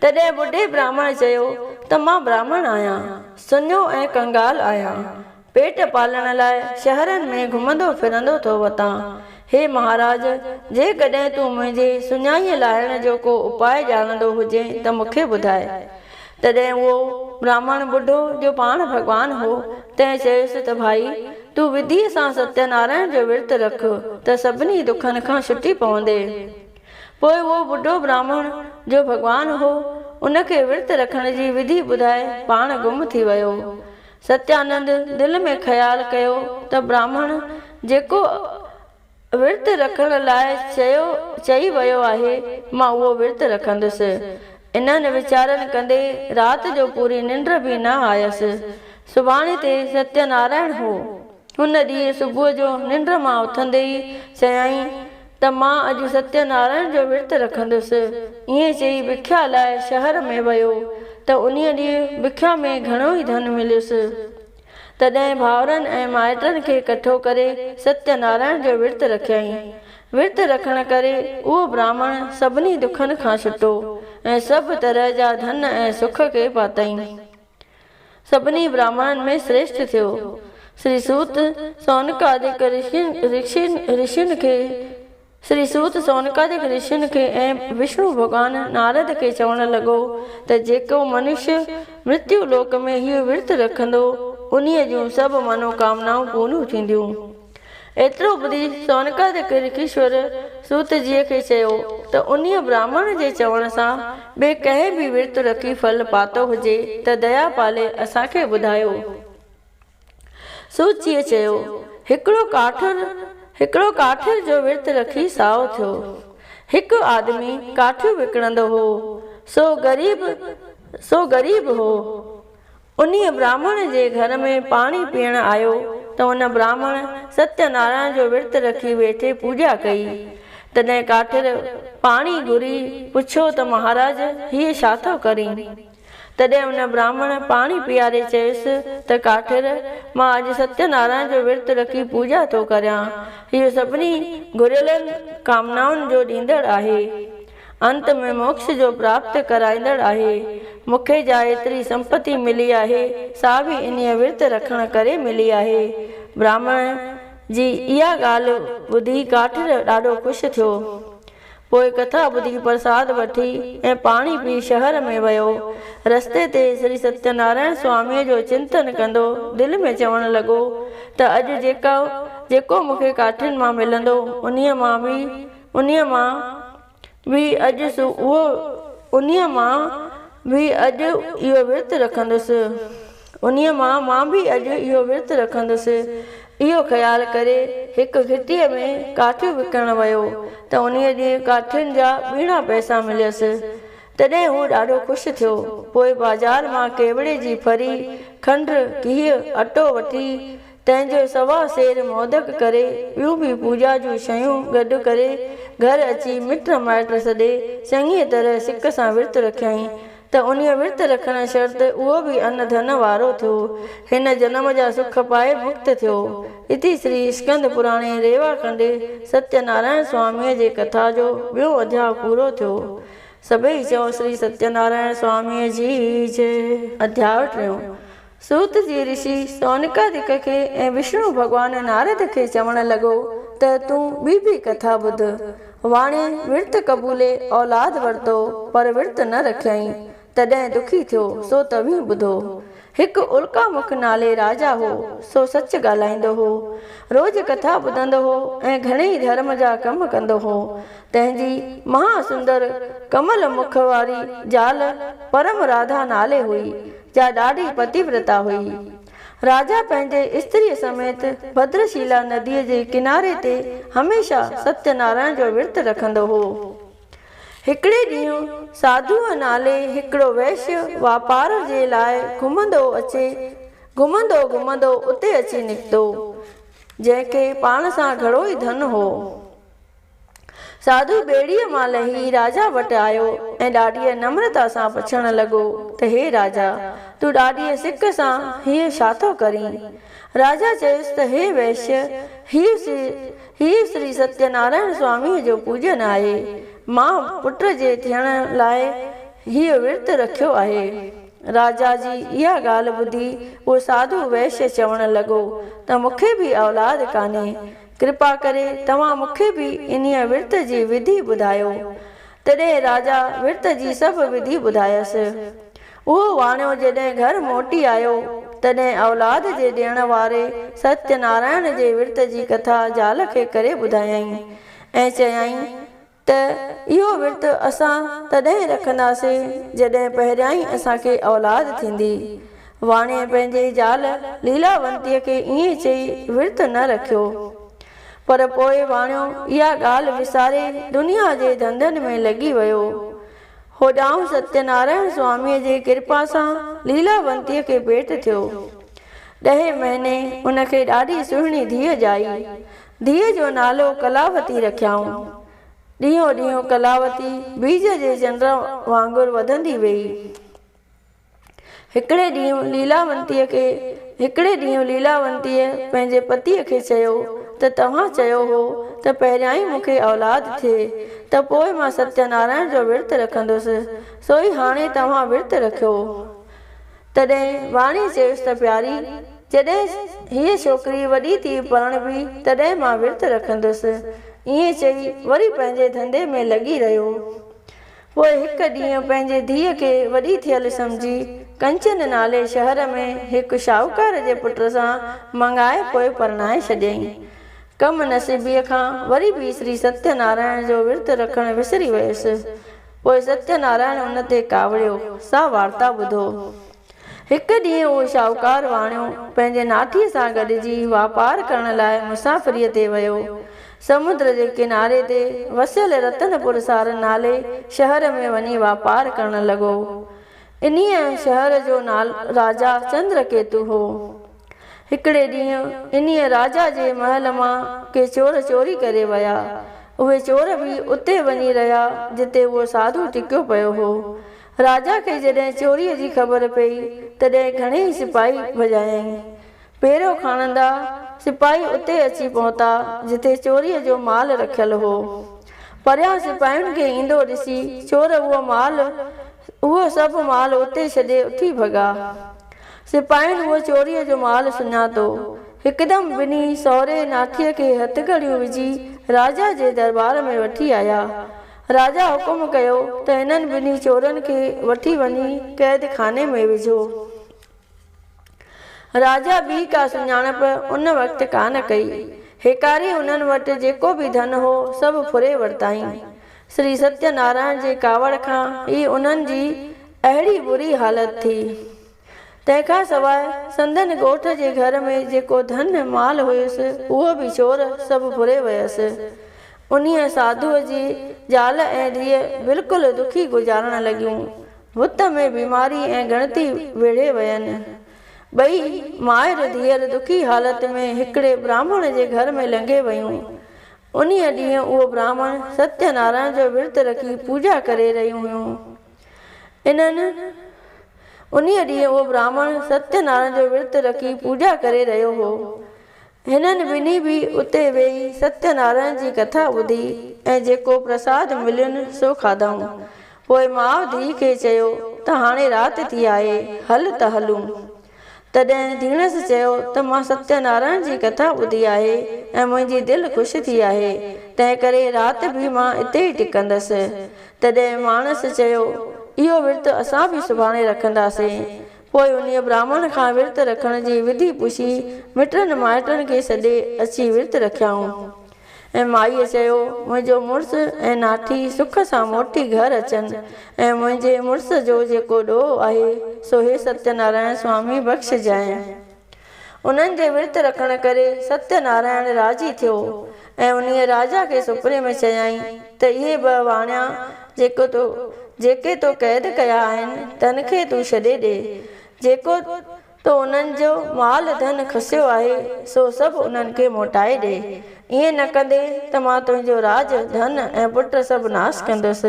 تڏهن ٻڍي براهمڻ چيو ته مان براهمڻ آهيان، سڃو ۽ ڪنگال آهيان. پيٽ پالڻ لاء شهرن ۾ گهمندو ڦرندو ٿو وتان. هي مهاراج! جيڪڏهن تون منهنجي سڃائيء لاهڻ جو ڪو اپاء ڄاڻندو هجين ته مون کي ٻڌاء. تڏهن اهو براهمڻ ٻڍو، جو پاڻ ڀڳوان هو، تنهن چيس ته ڀائي! تون وڌيء سان ستيه نارائڻ جو ورت رک ته سڀني دکن کان ڇٽي پوندين. پوء اهو ٻڍو براهمڻ، جو ڀڳوان هو، ان کي ورت رکڻ جي وڌي ٻڌائي پاڻ گم ٿي ويو. ستيانند دل ۾ خيال ڪيو ته براهمڻ جيڪو ورت رکڻ لاء چيو چئي ويو آهي، مان اهو ورت رکندس. انهن ويچارن ڪندي رات جو پوري ننڊ به نه آيس. سڀاڻي تي ستيه نارائڻ هو. هن ڏينهن صبح جو ننڊ مان اٿندي ئي چيائين ته مان اڄ ستيه نارائڻ جو ورت رکندس. ائين چئي بکيا لاء شهر ۾ ويو ته انهيء ڏينهن بکيا ۾ گهڻو ئي ڌن مليس. تڏهن ڀائرن ۽ مائٽن کي ڪٺو ڪري ستيه نارائڻ جو ورت رکيائين. ورت رکڻ ڪري اهو براهمڻ سڀني دکن کان ڇٽو ۽ سڀ طرح جا ڌن ۽ سک کي پاتائين. سڀني براهمڻن ۾ شريشٺ ٿيو. شري سوت سونڪادڪ رشين کي شري سوت سونڪادڪ رشين کي ۽ وشنو ڀڳوان نارد کي چوڻ لڳو ته جيڪو منش مرتيو لوڪ ۾ هيء ورت رکندو، انهيء جون سڀ منوڪامنائون پوريون ٿينديون. ايترو ٻڌي سونڪادڪ رکيشور سوت جيء کي چيو ته انهيء براهمڻ جي چوڻ سان ٻئي ڪنهن به ورت رکي ڦل پاتو هجي ته ديا پالي اسان کي ٻڌايو. سوت جيء چيو، هڪڙو ڪاٺر هڪڙو ڪاٺير جو ورت رکي سائو ٿيو. هڪ آدمي ڪاٺيون وڪڻندو هو، سو غريب سو غريب هو. انهيء براهمڻ جي گهر ۾ پاڻي پيئڻ آيو ته ان براهمڻ ستيه نارائڻ جو ورت رکي ويٺي پوڄا ڪئي. تڏهن ڪاٺير پاڻي گهري پڇيو ته مهاراج هيء ڇا ٿو ڪرين؟ تڏهن ان براهمڻ پاڻي پياري چيس ته ڪاٺير مان اڄ ستيه نارائڻ جو ورت رکي پوڄا ٿو ڪريان. اهو سڀني گهريلن ڪامنائن جو ڏيندڙ آهي. انت ۾ موڪش جو پراپت ڪرائيندڙ آهي. مون کي جا ايتري سمپتي ملي آهي، سا به انهيء ورت رکڻ ڪري ملي آهي. براهمڻ جي اها ڳالهه ٻڌي ڪاٺير ڏاڍو خوش ٿيو. پوء ڪٿا ٻڌي پرساد وٺي ۽ پاڻي پي شهر ۾ ويو. رستي تي شري ستيه نارائڻ سواميء جو چنتن ڪندو دل ۾ چوڻ لڳو ته اڄ جيڪو جيڪو مون کي ڪاٺين مان ملندو، انهيء مان به انهيء مان به اڄ اهو انهيء مان به اڄ اهو ورت رکندس. انهيء مان مان به اڄ اهو ورت رکندس. اهو خيال ڪري هڪ گهٽيء ۾ ڪاٺيون وڪڻڻ ويو ته انهيء ڏينهن ڪاٺين جا ٻيڻا پئسا مليس. تڏهن هو ڏاڍو خوش ٿيو. پوء بازار مان ڪيوڙي جي ڦري، کنڊ، گيهه، اٽو وٺي تنهن جو سوا سير مودڪ ڪري، ٻيون به پوڄا جون شيون گڏ ڪري، گهر اچي مٽ مائٽ سڏي، چڱيء طرح سڪ سان ورت رکيائين، ته انهيء ورت رکڻ شرط اهو به ان ڌن وارو ٿيو. هن جنم جا سک پائي مڪت ٿيو. اتي شري اسڪند پراڻي ريوا کنڊ ستيه نارائڻ سواميء جي ڪٿا جو ٻيون اڌياء پورو ٿيو. سڀئي چئو شري ستيه نارائڻ سواميء جي جئه. اڌياء ٽيون. سوت جي رشي سونڪادڪ کي ۽ وشنو ڀڳوان نارد کي چوڻ لڳو ته تون ٻي به ڪٿا ٻڌ. واڻيي ورت قبولي اولاد ورتو پر ورت نه رکيائين، تڏهن دکي ٿيو، سو توهين ٻڌو. هڪ الڪا مک نالي راجا هو، سو سچ ڳالهائيندو هو. روز ڪٿا ٻڌندو هو ۽ گهڻيئي ڌرم جا ڪم ڪندو هو. تنهن جي مها سندر ڪمل مک واري زال پرم راڌا نالي هئي، جا ڏاڍي پتيورتا هئي. راجا پنهنجي استريء سميت ڀدرشيلا نديء جي ڪناري تي هميشه ستيه نارائڻ جو ورت رکندو هو. هڪڙي ڏينهن ساڌوء نالي هڪڙو وئشيه واپار جي لاء گهمندو اچي گهمندو گهمندو اتي اچي نڪتو، جنهن کي پاڻ سان گهڻو ئي ڌن هو. ساڌو ٻيڙيء مان لهي راجا وٽ آيو ۽ ڏاڍيء نمرتا سان پڇڻ لڳو ته هي راجا! تون ڏاڍيء سڪ سان هيء ڇا ٿو ڪرين؟ راجا چيس ته هي وئشيه! هيء شري ستيه نارائڻ سواميء جو پوڄن آهي. مان پٽ جي ٿيڻ لاء هيء ورت رکيو آهي. راجا جي اها ڳالهه ٻڌي اهو ساڌو وئشيه چوڻ لڳو ته مون کي به اولاد ڪانهي. ڪرپا ڪري توهان مون کي به انهيء ورت جي وڌي ٻڌايو. تڏهن راجا ورت جي سڀ وڌي ٻڌايس. اهو واڻيو جڏهن گهر موٽي آيو، تڏهن اولاد جي ڏيڻ واري ستيه نارائڻ جي ورت جي ڪٿا زال کي ڪري ٻڌايائين ۽ چيائين ته اهو ورت اسان تڏهن رکنداسين جڏهن پهريائين اسان کي اولاد ٿيندي. واڻيي پنهنجي زال ليلاونتيء کي ائين چئي ورت نه رکيو. پر پوء واڻيو اها ڳالهه وساري دنيا جي ڌنڌن ۾ لڳي ويو. هوڏانهن ستيه نارائڻ سواميء جي ڪرپا سان ليلاونتيء کي پيٽ ٿيو. ڏهين مهيني ان کي ڏاڍي سهڻي ڌيء ڄائي. ڌيء جو نالو ڪلاوتي رکيائون. ڏينهون ڏينهن ڪلاوتي بيج جي چنڊ وانگر وڌندي ويئي. هڪڙي ڏينهن ليلاونتيء کي هڪڙي ڏينهن ليلاونتيء پنهنجي پتيء کي چيو ته توهان چيو هو ته پهريائين مون کي اولاد ٿئي ته پوء مان ستيه نارائڻ جو ورت رکندس، سوئي هاڻي توهان ورت رکيو. تڏهن واڻيي چيس ته پياري، جڏهن هيء ڇوڪري وڏي ٿي پرڻبي، تڏهن مان ورت رکندس. ائين چئي وري پنهنجي ڌنڌي ۾ لڳي رهيو. پوء هڪ ڏينهن پنهنجي ڌيء کي وڏي ٿيل سمجهي، ڪنچن نالي شهر ۾ هڪ شاهوڪار جي پٽ سان مڱائي پوء پرڻائي ڇڏيائين. ڪم نصيبيء کان وري به شري ستيه نارائڻ جو ورت رکڻ وسري ويس. پوء ستيه نارائڻ ان تي ڪاوڙيو، سا وارتا ٻڌو. هڪ ڏينهن اهو شاهوڪار واڻيو پنهنجي ناٺيء سان گڏجي واپار ڪرڻ لاء مسافريء تي ويو. سمنڊ جي ڪناري تي وسيل رتن پور سار نالي شهر ۾ وڃي واپار ڪرڻ لڳو. انهيء شهر جو راجا چندرڪيتو هو. هڪڙي ڏينهن انهيء راجا جي محل مان ڪي چور چوري ڪري ويا. اهي چور به اتي وڃي رهيا جتي اهو ساڌو ٽڪيو پيو هو. راجا کي جڏهن چوريء جي خبر پيئي، تڏهن گهڻيئي سپاهي ڀڄايائين. پهرو کڻندا سپاهي اتي اچي پهتا، جتي چوريء جو مال رکيل هو. پريان سپاهين کي ايندو ڏسي، چور اهو مال اهو سڀ مال اتي ڇڏي اٿي ڀڳا. سپاهين اهو چوريء جو مال سڃاتو. هڪدم ٻنهي سهري ناٺيء کي هٿڪڙيون وجهي راجا جي درٻار ۾ وٺي آيا. راجا حڪم ڪيو ته هنن ٻنهي چورن کي وٺي وڃي قيد خاني ۾ وجهو. راجا ٻي ڪا سڃاڻپ ان وقت ڪانه ڪئي. هيڪاري انهن وٽ جيڪو به ڌن هو، سڀ ڦري ورتائين. شري ستيه نارائڻ جي ڪاوڙ کان ئي انهن جي اهڙي بري حالت ٿي. تنهن کان سواء سندن ڳوٺ جي گهر ۾ جيڪو ڌن مال هيس، اهو به چور سڀ ڦري ويس. انهيء ساڌوء جي زال ۽ ڌيء بلڪل دکي گذارڻ لڳيون. بت ۾ بيماري ۽ ڳڻتي ويڙهي وين. ٻئي مائر ڌيئر دکي حالت ۾ هڪڙي براهمڻ جي گهر ۾ لنگهي ويون. انهيء ڏينهن اهو براهمڻ ستيه نارائڻ جو ورت رکي پوڄا ڪري رهيون هيون. انهن انهيء ڏينهن اهو براهمڻ ستيه نارائڻ جو ورت رکي پوڄا ڪري رهيو هو. هنن ٻنهي به اتي ويهي ستيه نارائڻ جي ڪٿا ٻڌي ۽ جيڪو پرساد ملين سو کاڌائون. پوء ماء ڌيء کي چيو ته هاڻي رات ٿي آهي، هل ته هلون. تڏهن ڌيڻس چيو ته مان ستيه نارائڻ جي ڪٿا ٻڌي آهي ۽ منهنجي دل خوش ٿي آهي، تنهنڪري رات به مان اتي ئي ٽڪندس. تڏهن ماڻس چيو، اهو ورت اسان به سڀاڻي رکنداسين. پوء انهيء براهمڻ کان ورت رکڻ جي وڌي پڇي، مٽن مائٽن کي سڏي اچي ورت رکيائون. ۽ مائيء چيو، منهنجو مڙس ۽ ناٺي سک سان موٽي گهر اچن ۽ منهنجي مڙس جو جيڪو ڏوهه آهي، سو هي ستيه نارائڻ سوامي بخشجانء. انهن جي ورت رکڻ ڪري ستيه نارائڻ راضي ٿيو ۽ انهيء راجا کي سپني ۾ چيائين ته اهي ٻه واڻيا جيڪو تو جيڪي تو قيد ڪيا آهن، تن کي تون ڇڏي ڏي. جيڪو تو انهن جو مال ڌن کسيو آهي، سو سڀ انهن کي موٽائي ڏي. ائين نه ڪندين ته مان تنهنجو راڄ، ڌن ۽ پٽ سڀ ناس ڪندس.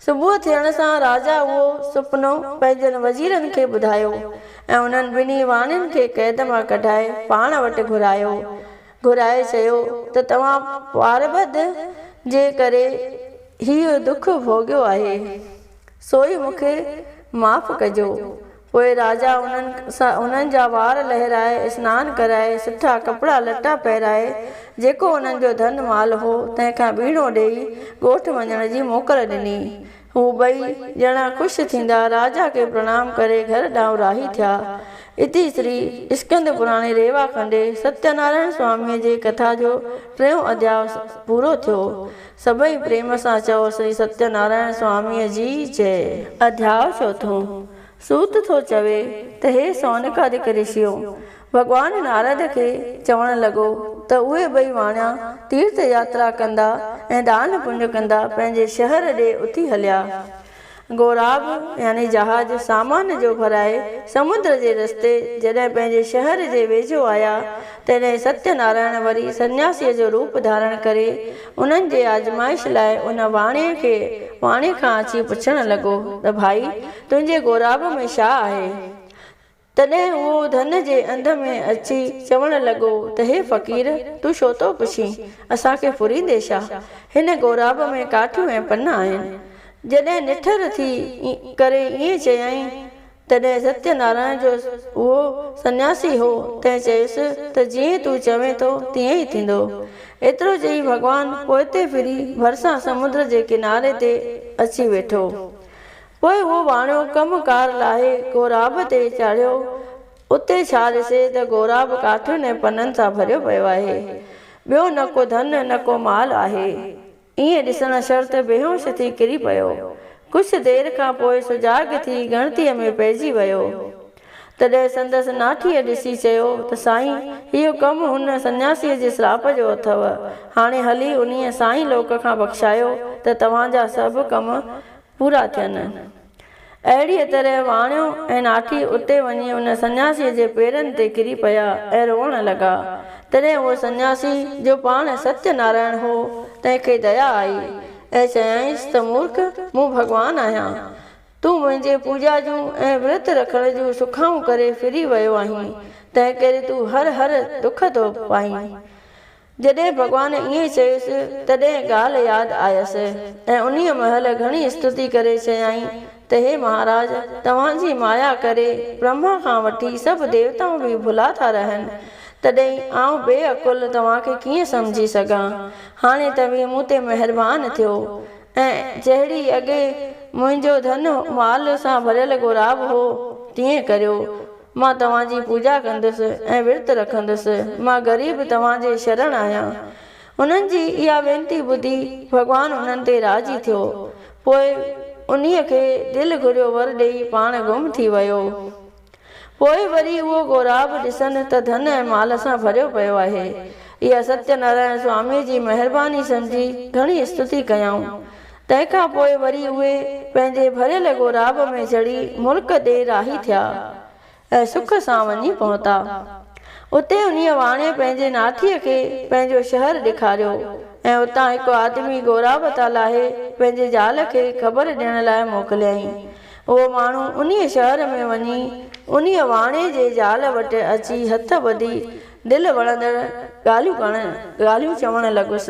صبح ٿيڻ سان راجا اهو سپنو پنهنجن وزيرن کي ٻڌايو ۽ انهن ٻنهي واڻين کي قيد مان ڪڍائي پاڻ وٽ گهرايو. گهرائي چيو ته توهان پاربد جي ڪري هيء دک ڀوڳيو آهي، سوئي مون کي معاف ڪجو. پوء راجا انهن سان انهن جا وار لهرائي، اسنان ڪرائي، سٺا ڪپڙا لٽا پهرائي، جيڪو انهن جو ڌن مال هو، تنهن کان ٻيڻو ڏيئي، ڳوٺ وڃڻ جي موڪل ڏني. هو ٻئي ڄڻا خوش ٿيندا، راجا کي پرڻام ڪري گهر ڏانهن راهي ٿيا. اتي شري اسڪند پراڻي ريوا کنڊي ستينارائڻ سواميء جي ڪٿا جو ٽيون اڌياء پورو ٿيو. سڀئي پريم سان چئو شري ستينارائڻ سواميء جي جئه. اڌياء چوٿون، سوت ٿو چوي ته هي سونڪادڪ رشيو! ڀڳوان نارد کي چوڻ لڳو ته اهي ٻئي واڻيا تيرٿ ياترا ڪندا ۽ دان پڃ ڪندا پنهنجي شهر ڏي اٿي هليا. غوراب يعني جهاز سامان جو ڀرائي سمنڊ جي رستي جڏهن پنهنجي شهر جي ويجهو آيا، تڏهن ستيه نارائڻ وري سنياسيء جو روپ ڌارڻ ڪري انهن جي آزمائش لاء ان واڻيي کي واڻيي کان اچي پڇڻ لڳو ته ڀائي تنهنجي غوراب ۾ ڇا آهي؟ تڏهن اهو ڌن جي انڌ ۾ اچي چوڻ لڳو ته هي فقير! تون ڇو ٿو پڇين؟ اسان کي ڦريندي ڇا؟ هن غوراب ۾ ڪاٺيون ۽ پن آهن. جڏهن نٺر ٿي ڪري ائين چيائين، تڏهن ستيه نارائڻ جو اهو سنياسي هو، تنهن چيس ته جيئن تون چوين ٿو، تيئن ئي ٿيندو. ايترو چئي ڀڳوان پوئتي ڦري ڀرسان سمنڊ جي ڪناري تي اچي ويٺو. پوء اهو واڻيو ڪم ڪار لاهي غوراب تي چڙهيو. اتي ڇا ڏسي ته غوراب ڪاٺين ۽ پنن سان ڀريو پيو آهي. ٻيو نه ڪو ڌن نه ڪو مال آهي. ائين ڏسڻ شرط بيهوش ٿي ڪري پيو. ڪجهه دير کان پوء سجاڳ ٿي ڳڻتيء ۾ پئجي ويو. تڏهن سندس ناٺيء ڏسي چيو ته سائين، اهو ڪم هن سنياسيء جي سراپ جو اٿئو. هاڻي هلي انهيء سائين لوڪ کان بخشايو ته توهان جا سڀ ڪم پورا ٿين. اهڙيء طرح واڻيو ۽ ناٺي اتي وڃي ان سنياسيء جي پيرن تي ڪري پيا ۽ روئڻ لڳا. تڏهن اهو سنياسي، جو پاڻ ستيه نارائڻ هو، تنهن کي ديا آئي ۽ چيائينس ته مورک، مون ڀڳوان آهيان. تون منهنجي پوڄا جون ۽ ورت رکڻ جون سکائون ڪري ڦري ويو آهين، تنهنڪري تون هر هر دک ٿو پائين. جڏهن ڀڳوان ائين چيس، تڏهن ڳالهه ياد آيس ۽ انهيء مهل گهڻي استتي ڪري چيائين ته هي مهاراج! توهان جي مايا ڪري برهما کان وٺي سڀ ديوتائون به ڀلا ٿا رهن، تڏهن آئون بي عقل توهان کي ڪيئن سمجهي سگهان؟ هاڻي توهين مون تي مهربان ٿيو ۽ جهڙي اڳي منهنجو ڌن مال سان ڀريل غوراب هو، تيئن ڪريو. مان توهان جي پوڄا ڪندس ۽ ورت رکندس. مان غريب توهان جي شرڻ آهيان. انهن جي اها وينتي ٻڌي ڀڳوان انهن تي راضي ٿيو. پوء انهيء کي دل گهريو ور ڏيئي پاڻ گم ٿي ويو. پوء وري اهو غوراب ڏسن ته ڌن ۽ مال سان ڀريو پيو آهي. اها ستيه نارائڻ سواميء جي مهرباني سمجهي گهڻي استتي ڪيائون. تنهن کان پوء وري اهي پنهنجي ڀريل غوراب ۾ چڙهي ملڪ ڏي راهي ٿيا ۽ سک سان وڃي پهتا. اتي انهيء واڻيي پنهنجي ناٺيء کي پنهنجو شهر ڏيکاريو ۽ اتان هڪ آدمي غوراب تان لاهي پنهنجي زال کي خبر ڏيڻ لاء موڪليائين. اهو ماڻهو انهيء شهر ۾ وڃي انهيء واڻيي جي زال وٽ اچي هٿ ٻڌي دل وڻندڙ ڳالهيون ڪرڻ ڳالهيون چوڻ لڳس.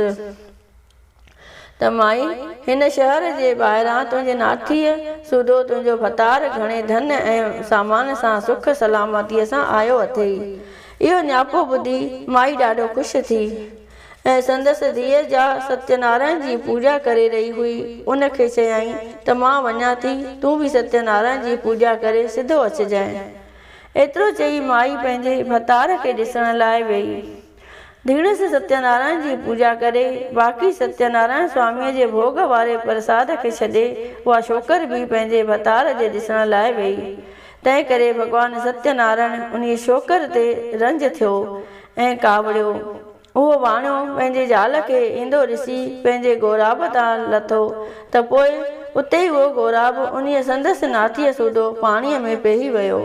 ته مائي، هن شهر جي ٻاهران تنهنجي ناٺيء سوڌو تنهنجو ڀتار گهڻي ڌن ۽ سامان سان سک سلامتيء سان آيو اٿئي. اهو نياپو ٻڌي مائي ڏاڍو خوش ٿي ۽ سندس ڌيء جا ستيه نارائڻ جي پوڄا ڪري رهي هئي، ان کي چيائين ته مان وڃان ٿي، تون به ستيه نارائڻ جي پوڄا ڪري سڌو اچجانء. ايترو چئي مائي پنهنجي ڀتار کي ڏسڻ لاء ويئي. ڌيڻس ستيه نارائڻ جي پوڄا ڪري، باقي ستيه نارائڻ سواميء جي ڀوڳ واري پرساد کي ڇڏي، اها ڇوڪر به پنهنجي ڀتار جي ڏسڻ لاء ويئي. تنهن ڪري ڀڳوان ستيه نارائڻ انهيء ڇوڪر تي رنج ٿيو ۽ ڪاوڙيو. اهو واڻيو پنهنجي زال کي ايندو ڏسي پنهنجي غوراب تان لٿو ته پوء اتي ئي اهو غوراب انهيء سندس ناٺيء سوڌو پاڻيء ۾ پيهي ويو.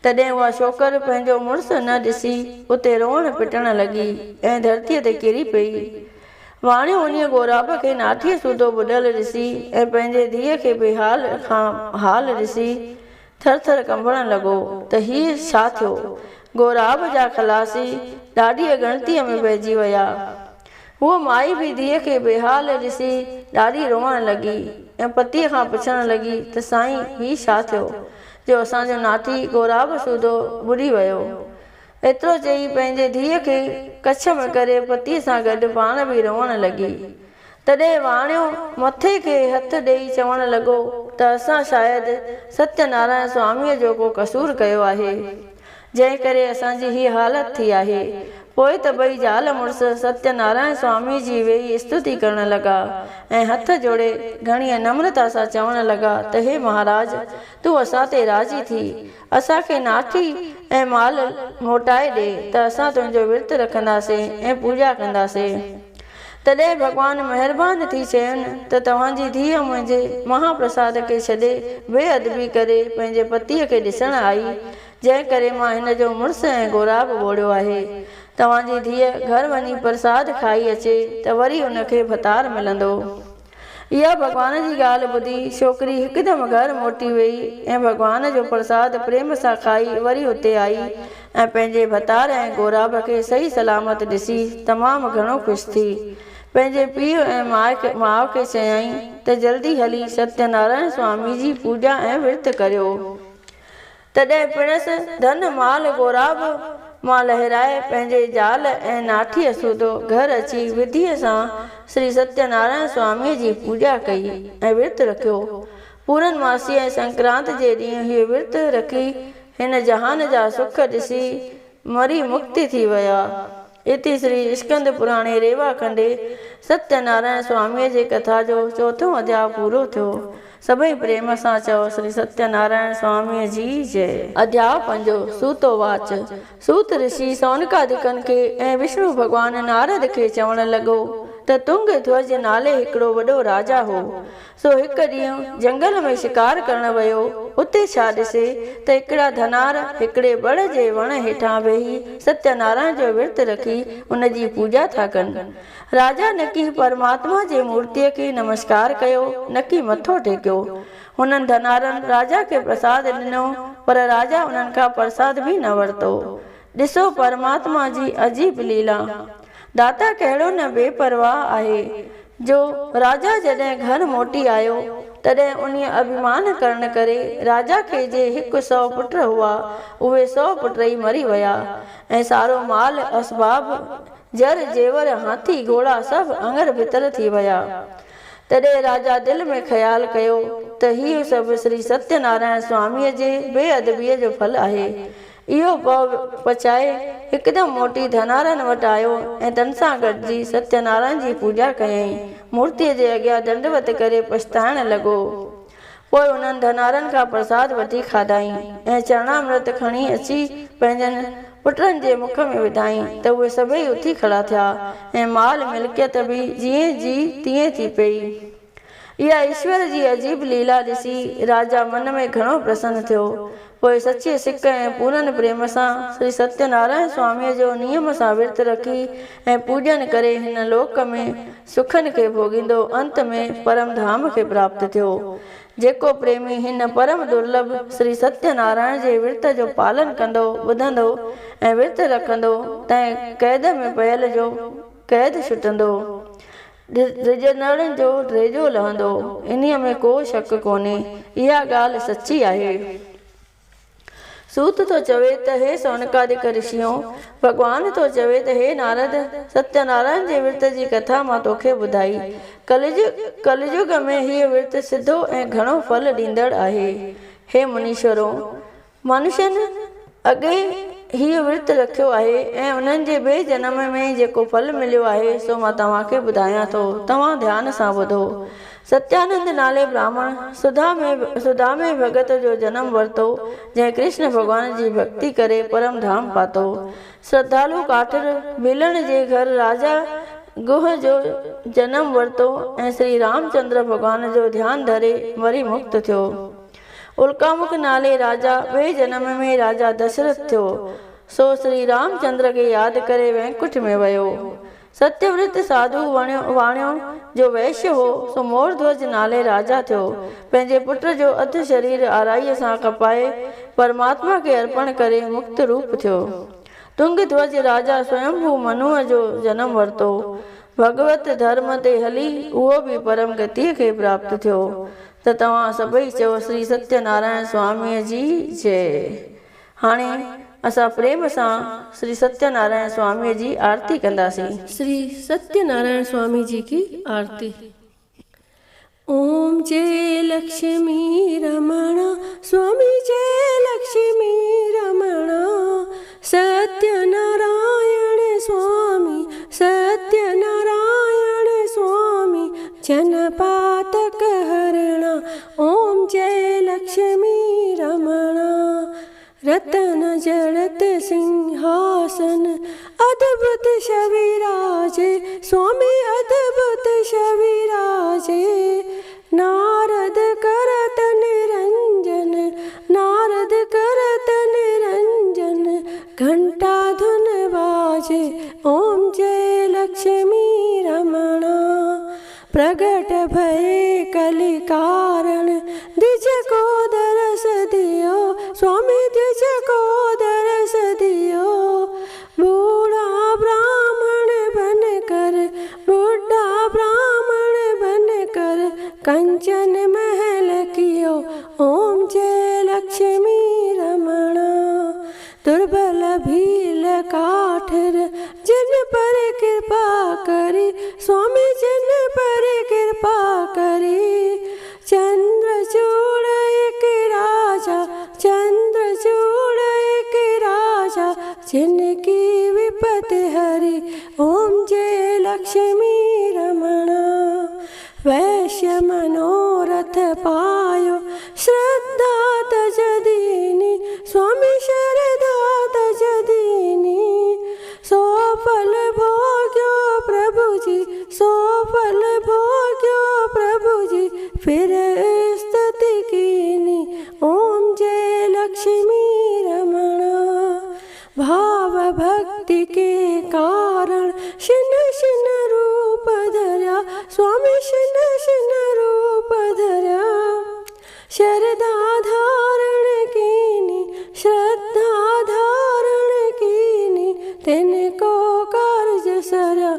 تڏهن اها ڇوڪر پنهنجو مڙس نه ڏسي اتي روئڻ پٽڻ لڳي ۽ ڌرتيء تي ڪري پيئي. واڻيو انهيء غوراب کي ناٺيء سوڌو ٻڏل ڏسي ۽ پنهنجي ڌيء کي بيحال کان حال ڏسي ٿر ٿر ڪنبڻ لڳو ته هيء ڇا ٿيو؟ غوراب جا خلاصي ڏاڍيء ڳڻتيء ۾ پئجي ويا. هوء مائي به ڌيء کي بيحال ڏسي ڏاڍي روئڻ لڳي ۽ پتيء کان پڇڻ لڳي ته سائين هي ڇا ٿيو جو اسان جو ناٺي غوراب سوڌو ٻڏي ويو. ايترو چئي پنهنجي ڌيء کي ڪڇ ۾ ڪري پتيء سان گڏ پاڻ به روئڻ لڳي. تڏهن واڻيو مٿي کي هٿ ڏيئي چوڻ لڳو ته اسان شايد ستيه نارائڻ سواميء جو ڪو قصور ڪيو آهي. جنهن ڪري اسان جي هيء حالت ٿي آهي. پوء ته ٻئي زال مڙس ستيه نارائڻ سواميء جي ويهي استتي ڪرڻ لڳا ۽ هٿ جوڙي گهڻيء نمرتا سان چوڻ لڳا ته هي مهاراج! تون اسان تي راضي ٿي، اسان کي ناٺي ۽ مال موٽائي ڏي ته اسان تنهنجو ورت رکنداسين ۽ پوڄا ڪنداسين. تڏهن ڀڳوان مهربان ٿي چين ته توهان جي ڌيء منهنجي مها پرساد کي ڇڏي بي ادبي ڪري پنهنجي پتيء کي ڏسڻ آئي، جنهن ڪري مان هن جو مڙس ۽ غوراب ٻوڙيو آهي. توهان جي ڌيء گهر وڃي پرساد کائي اچي ته وري ان کي ڀتار ملندو. اها ڀڳوان جي ڳالهه ٻڌي ڇوڪري هڪدم گهر موٽي ويئي ۽ ڀڳوان جو پرساد پريم سان کائي وري اتي آئي ۽ پنهنجي ڀتار ۽ غوراب کي صحيح سلامت ڏسي تمام گهڻو خوش ٿي. پنهنجي پيء ۽ ماء کي چيائين ته جلدي هلي ستيه نارائڻ سوامي جي پوڄا ۽ ورت ڪريو. تڏهن پڻس ڌن مال غوراب مان لهرائي پنهنجي زال ۽ ناٺيء سوڌو گهر اچي وڌيء سان شري ستيه نارائڻ سواميء جي پوڄا ڪئي ۽ ورت رکيو. پورن ماسيء ۽ سنڪرانت جي ڏينهن هيء ورت رکي هن جهان جا سک ڏسي مري مڪتي ٿي ويا. اتي شري اسڪند پراڻي ريوا کنڊي ستيه نارائڻ سواميء جي ڪٿا جو چوٿون اڌياء پورو ٿيو. سڀئي پريم سان چئو شري ستيه نارائڻ سواميء جي جئي. اڌياء پنجون، سوت واچ. سوت رشي سونڪادڪن کي ۽ وشنو ڀڳوان نارد کي چوڻ لڳو ته تنگ ڌوج نالي هڪڙو وڏو راجا هو. سو هڪ ڏينهن جنگل ۾ شڪار ڪرڻ ويو. اتي ڇا ڏسي ته هڪڙا ڌنار هڪڙي بڙ جي وڻ هيٺان ويهي ستيه نارائڻ جو ورت رکي ان جي پوڄا ٿا ڪن. راجا نڪي پرماتما جي مورتيء کي نمسڪار ڪيو، نڪي مٿو ٽيڪيو. هنن ڌنارن راجا کي پرساد ڏنو، پر راجا انهن کان پرساد به نه ورتو. ڏسو پرماتما جي عجيب ليلا! داتا ڪهڙو نه بي پرواهه آهي، جو راجا جڏهن گهر موٽي آيو، تڏهن انهيء اڀيمان ڪرڻ ڪري راجا کي جي هڪ سئو پٽ هئا، اهي سئو پٽ ئي مري ويا ۽ سارو مال، اسباب، زر، زيور، هاٿي، گهوڙا سڀ اڱر ڀتر ٿي ويا. تڏهن راجا دل ۾ خيال ڪيو ته هيء سڀ شري ستيه نارائڻ سواميء جي بي ادبيء جو ڦل آهي. اهو پؤ پچائي هڪدم موٽي ڌنارن وٽ آيو ۽ تن سان گڏجي ستيه نارائڻ جي پوڄا ڪيائين. مورتيء جي اڳيان ڏنڊوت ڪري پڇتائڻ لڳو. پوء انهن ڌنارن کان پرساد وٺي کاڌائين ۽ چرڻامرت کڻي اچي پنهنجن پٽن جي مک ۾ وڌائين ته اهي سڀيئي اٿي کڙا ٿيا ۽ مال ملڪيت به جيئن جي تيئن ٿي پيئي. اها ايشور جي عجيب ليلا ڏسي راجا من ۾ گهڻو پرسن ٿيو. پوء سچيء سڪ ۽ پورن پريم سان شري ستيه نارائڻ سواميء جو نيم سان ورت رکي ۽ پوڄن ڪري هن لوڪ ۾ سکن کي ڀوڳيندو انت ۾ پرم ڌام کي پراپت ٿيو. جيڪو پريمي هن پرم درلڀ شري ستيه نارائڻ جي ورت جو پالن ڪندو، ٻڌندو ۽ ورت رکندو، تنهن قيد ۾ پيل جو قيد ڇٽندو. ڊڄندڙن جو ڊيڄو لهندو، انهيء ۾ ڪو شڪ ڪونهي، اها ڳالهه سچي آهي. سوت ٿو چوي ته هي سونڪادڪ رشيون! ڀڳوان ٿو چوي ته هي نارد! ستيه نارائڻ جي ورت جي ڪٿا مان توکي ٻڌائي. ڪلجگ ۾ هيء ورت سڌو ۽ گهڻو ڦل ڏيندڙ آهي. هي منيشورو! مانشن اڳي هيء ورت رکيو آهي ۽ انهن جي ٻئي جنم ۾ جيڪو ڦل مليو آهي، سو مان توهان کي ٻڌايان ٿو. توهان ڌيان سان ٻڌو. ستيانند نالي براهمڻ سدامي ڀڳت جو جنم ورتو، جنهن ڪرشن ڀڳوان جي ڀڳتي ڪري پرم ڌام پاتو. شرڌالو ڪاٺر ڀيلڻ جي گهر راجا گوهه جو جنم ورتو ۽ شري رامچندر ڀڳوان جو ڌيان ڌري مري مڪت ٿيو. الڪامک نالي راجا ٻئي جنم ۾ راجا دشرٿ ٿيو، سو شري رامچندر کي ياد ڪري وينڪٺ ۾ ويو. ستيه ورت ساڌو واڻيو جو وئشيه هو، سو مورڌوج نالي راجا ٿيو. پنهنجي پٽ جو اڌ شرير آرائيء سان ڪپائي، پرماتما کي ارپڻ ڪري مڪت روپ ٿيو. تنگ ڌوج راجا سويمڀو منوء جو جنم ورتو. ڀڳوت ڌرم تي هلي اهو به پرم گتيء کي پراپت ٿيو. ته توهان سڀئي چئو شري ستيه نارائڻ سواميء جي جئه. هاڻي اسان پريم سان شري ستيه نارائڻ سواميء جي آرتي ڪنداسين. شري ستيه نارائڻ سوامي جي ڪي آرتي. اوم جي لڪشمي رمڻا سوامي جي لڪشمي رمڻا ستيه نارائڻ سوامي ستيه نارائڻ سوامي جن پاتڪ هرڻا اوم جي لڪشمي رمڻا رتن جڙت سنگهاسن ادڀت ڇوي راجي سوامي ادڀت ڇوي راجي نارد کرت نرنجن نارد کرت نرنجن گهنٽا ڌن باجي اوم جي لڪشمي رمڻا پرگٽ ڀئي ڪلي ڪارڻ دج ڪو درس ديو سوامي دج ڪو درس ديو ٻوڙا براهمڻ بن ڪر ٻڍا براهمڻ بن ڪر ڪنچن محل ڪيو اوم جي لڪشمي رمڻا دربل ڀيل ڪاٺر جن پر ڪرپا ڪري سوامي جن پر ڪرپا ڪري چندر چوڙ ايڪ راجا چندر چوڙ ايڪ راجا جن ڪي وپت هري اوم جي لڪشمي رمڻا ويشيه منورٿ پايو شرڌا تج ديني سوامي شرڌا تج ديني سو ڦل ڀوڳيو پرڀو جي سو ڦل ڀوڳيو پرڀو جي ڦر استتي ڪيني اوم جي لڪشمي رمڻا ڀاو ڀڳتي ڪي ڪارڻ شن شن روپ ڌريا سوامي شن شن روپ ڌريا شرڌا ڌارڻ ڪيني شرڌا ڌارڻ ڪيني تن ڪو ڪارج سريا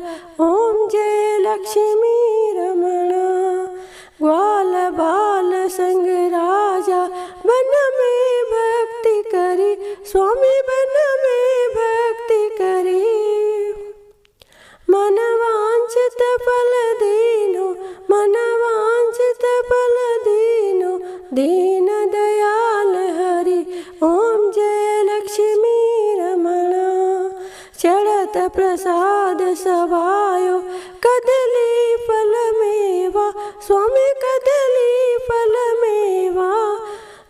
اوم جي لڪشمي رمڻا گوال بال سنگ راجا بن ۾ ڀڳتي ڪري سوامي بن ۾ ڀڳتي ڪري من وانڇت ڦل دينو من وانڇت ڦل دينو دين ديال هري اوم جي لڪشمي رمڻا چڙهت پرساد سوايو ڪدلي ڦل ميوا سوامي ڪدلي ڦل ميوا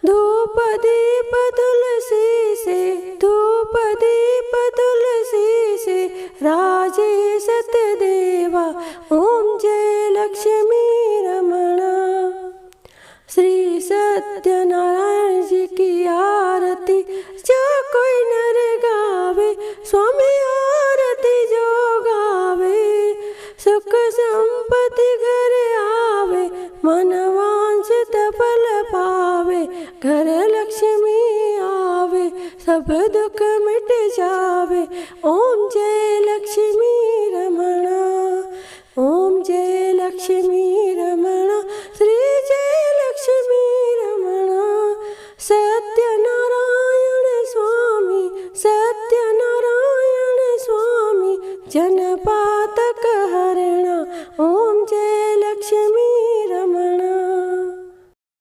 ڌوپ ديپ تلسي سي ڌوپ ديپ تلسي سي راجي ست ديوا اوم جي لڪشمي رمڻا شري ستيه نارائڻ جي ڪي آرتي جو ڪوئي نر گاوي سوامي آرتي جو گاوي سک سمپتي گهر آوي من وانڇت ڦل پاوي گهر لڪشمي آوي سڀ دک.